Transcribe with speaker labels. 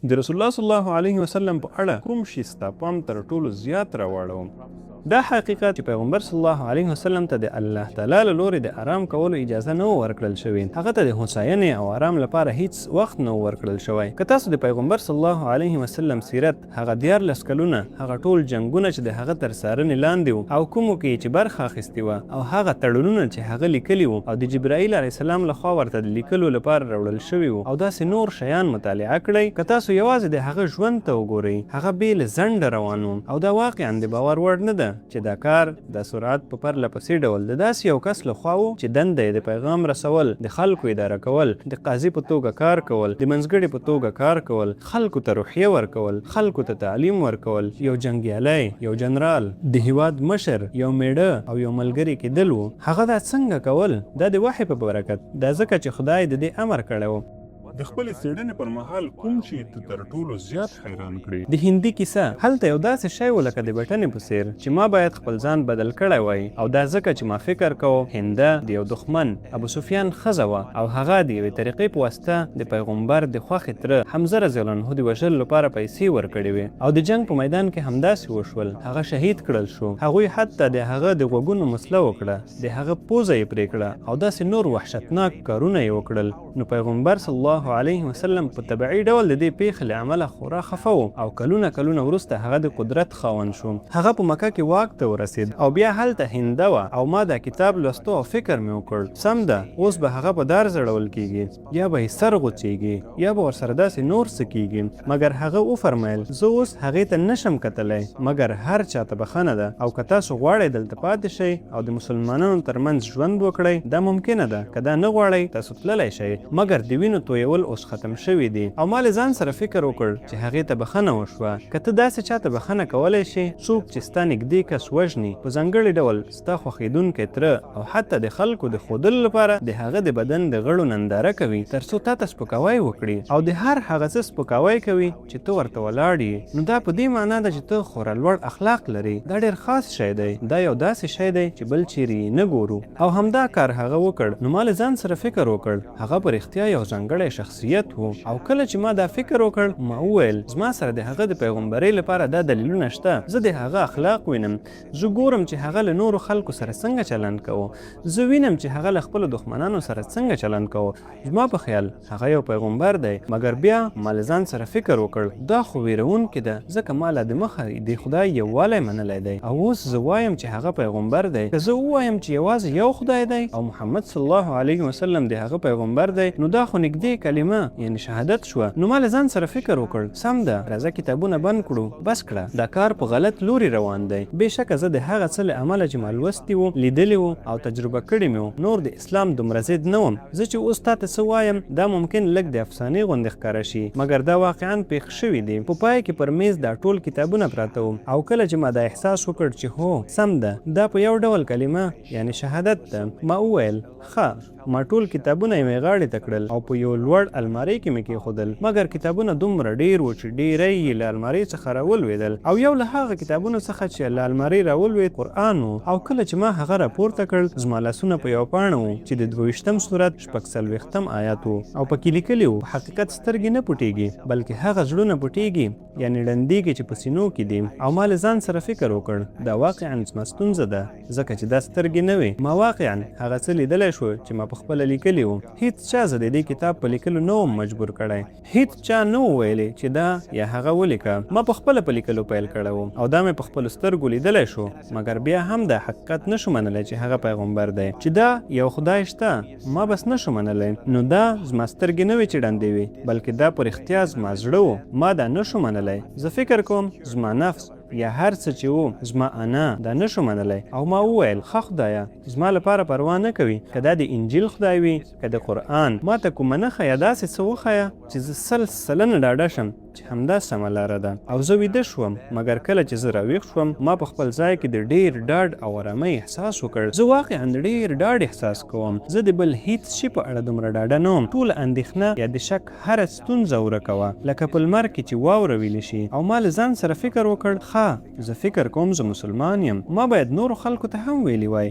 Speaker 1: د رسول الله صلی الله علیه وسلم په اړه کوم شي ستا پام تر ټولو زیات راواړوم؟ دا حقیقت چې پیغمبر صلی الله علیه وسلم ته د الله تعالی له لورې د ارام کولو اجازه نه وه ورکړل شوې، هغه ته د هوساینې او ارام لپاره هیڅ وخت نه و ورکړل شوی. که تاسو د پیغمبر صلی الله علیه وسلم سیرت، هغه 13 کلونه، هغه ټول جنګونه چې د هغه تر څارنې لاندې وو او کومو کې یې چې برخه اخیستې وه او هغه تړونونه چې هغه لیکلي وو او د جبرائیل علیه السلام له خوا ورته د لیکلو لپاره راوړل شوي وو او داسې نور شیان مطالعه کړئ، که تاسو یوازې د هغه ژوند ته وګورئ، هغه بې له ځنډه روان و او دا واقعاً د باور وړ نه ده چې دا کار، دا سرعت په پرله پسې ډول د داسې یو کس له خوا و چې دنده یې د پیغام رسول، د خلکو اداره کول، د قاضي په توګه کار کول، د منځګړي په توګه کار کول، خلکو ته روحیه ورکول، خلکو ته تعلیم ورکول، یو جنګیالی، یو جنرال، د هیواد مشر، یو میړه او یو ملګری کیدل وو. هغه دا څنګه کول؟ دا د وحی په برکت، دا ځکه چې خدای د دې امر کړی و.
Speaker 2: د خپلې څېړنې پر مهال کوم شي ته تر ټولو زیات حیران کړې؟
Speaker 1: د هندي کیسه، هلته یو داسې شی و لکه د بټنې په څېر چې ما باید خپل ځان بدل کړی وای او دا ځکه چې ما فکر کاوه هنده د یو دښمن، ابو سفیان، ښځه وه او هغه د یوې طریقې په واسطه د پیغمبر د خوښې تره حمزه رضی الله عنه د وژلو لپاره پیسې ورکړې وې او د جنګ په میدان کې همداسې وشول، هغه شهید کړل شو، هغوی حتی د هغه د غوږونو مثله وکړه، د هغه پوزه یې پرې کړه او داسې نور وحشتناک کارونه یې وکړل، نو پیغمبر صلی الله علیه وسلم په طبعي ډول د دې پېښې له امله خورا خفه و او کلونه کلونه وروسته هغه د قدرت خاوند شو. هغه په مکه کې واک ته ورسېد او بیا هلته هنده وه او ما دا کتاب لوستو او فکر مې وکړ، سم ده، اوس به هغه په دار ځړول کېږي، یا به یې سر غوڅېږي، یا به ورسره داسې نور څه کېږي، مګر هغه وفرمایل، زه اوس هغې ته نه شم کتلی، مګر هر چا ته بخښنه ده او که تاسو غواړئ دلته پاتې شئ او د مسلمانانو تر منځ ژوند وکړئ، دا ممکنه ده، که دا نه غواړئ، تاسو تللی شئ، مګر د وینو تویول اوس ختم شوي دي. او ما له ځان سره فکر وکړ چې هغې ته بخښنه وشوه، که ته داسې چا ته بخښنه کولی شې، څوک چې ستا نږدې کس وژني، په ځانګړي ډول ستا خوښېدونکی تره او حتی د خلکو د ښودلو لپاره د هغه د بدن د غړو ننداره کوي ترڅو تاته سپکاوی وکړي او د هر هغه څه سپکاوی کوي چې ته ورته ولاړ یې، نو دا په دې مانا ده چې ته خورا لوړ اخلاق لرې. دا ډېر خاص شی دی. دا یو داسې شی دی چې بل چېرې یې نه ګورو. او همدا کار هغه وکړ. نو ما له ځان سره فکر وکړ، هغه په رښتیا یو ځانګړی شخصیت و. او کله چې ما دا فکر وکړ، ما وویل، زما سره د هغه د پیغمبرۍ لپاره دا دلیلونه شته. زه د هغه اخلاق وینم. زه ګورم چې هغه له نورو خلکو سره څنګه چلند کاوه. زه وینم چې هغه له خپلو دښمنانو سره څنګه چلند کاوه. زما په خیال هغه یو پیغمبر دی. مګر بیا ما له ځان سره فکر وکړ، دا خو ویرونکې ده، ځکه ما لا دمخه د خدای یووالی منلی دی او اوس زه وایم چې هغه پیغمبر دی. که زه ووایم چې یوازې یو خدای دی او محمد صلی الله علیه وسلم د هغه پیغمبر دی، نو دا خو نږدې کلمه یعنې شهادت شوه. نو ما له ځان سره فکر وکړ، سم ده، راځه کتابونه بند کړو، بس کړه، دا کار په غلط لوري روان دی. بې شکه زه د هغه څه له امله چې ما لوستي وو، لیدلي وو او تجربه کړي مې وو، نور د اسلام دومره ضد نه وم. زه چې اوس تاته څه وایم، دا ممکن لږ د افسانې غوندې ښکاره شي، مګر دا واقعاً پېښ شوي دي. په پای کې پر مېز دا ټول کتابونه پراته وو او کله چې ما دا احساس وکړ چې هو، سم ده، دا په یو ډول کلمه یعنې شهادت ده، ما وویل، ښه. ما ټول کتابونه یوې غاړې ته کړل او په یو لوړ المارۍ کې مې کېښودل، مګر کتابونه دومره ډېر وو چې ډېری یې له المارۍ څخه راولوېدل او یو له هغه کتابونو څخه چې له المارۍ راولوېد قرآن و او کله چې ما هغه راپورته کړ زما لاسونه په یوه پاڼه وو چې د دوه ویشتم سورت شپږڅلوېښتم آیت و او پکې لیکلي وو، په حقیقت سترګې نه پټېږي بلکې هغه زړونه پټېږي یعنې ړندېږي چې په سینو کې دي او ما له ځان سره فکر وکړ دا واقعا زما ستونزه ده ځکه چې دا سترګې نه وې ما واقعا هغه څه لیدلی شو چې ما په خپله لیکلي وو. هیڅ چا زه د دې کتاب په لیکلو نه وم مجبور کړی. هیڅ چا نه وو ویلي چې دا یا هغه ولیکه. ما په خپله په لیکلو پیل کړی و او دا مې په خپلو سترګو لیدلی شو مګر بیا هم دا حقیقت نه شو منلی چې هغه پیغمبر دی. چې دا یو خدای شته ما بس نه شو منلی. نو دا زما سترګې نه وې چې ړندې وې بلکې دا په رښتیا زما زړه و. ما دا نه شو منلی. زه فکر کوم زما نفس یا هر څه چې و زما انا دا نه شو منلی او ما وویل، ښه خدایه! زما لپاره پروا نه کوي که دا د انجیل خدای وي که د قرآن، ما ته کومه نښه یا داسې څه وښیه چې زه 100% ډاډه شم چې همدا سمه لاره ده. او زه ویده شوم، مګر کله چې زه راویښ شوم، ما په خپل ځای کې د ډېر ډاډ او ارامۍ احساس وکړ. زه واقعاً د ډېر ډاډ احساس کوم. زه د بل هیڅ شي په اړه دومره ډاډه نه وم. ټوله اندېښنه یا د شک هره ستونزه ورکه وه، لکه په لمر کې چې واوره ویلې شي. او ما له ځان سره فکر وکړ، ښه، زه فکر کوم زه مسلمان یم. ما باید نورو خلکو ته هم ویلي وای.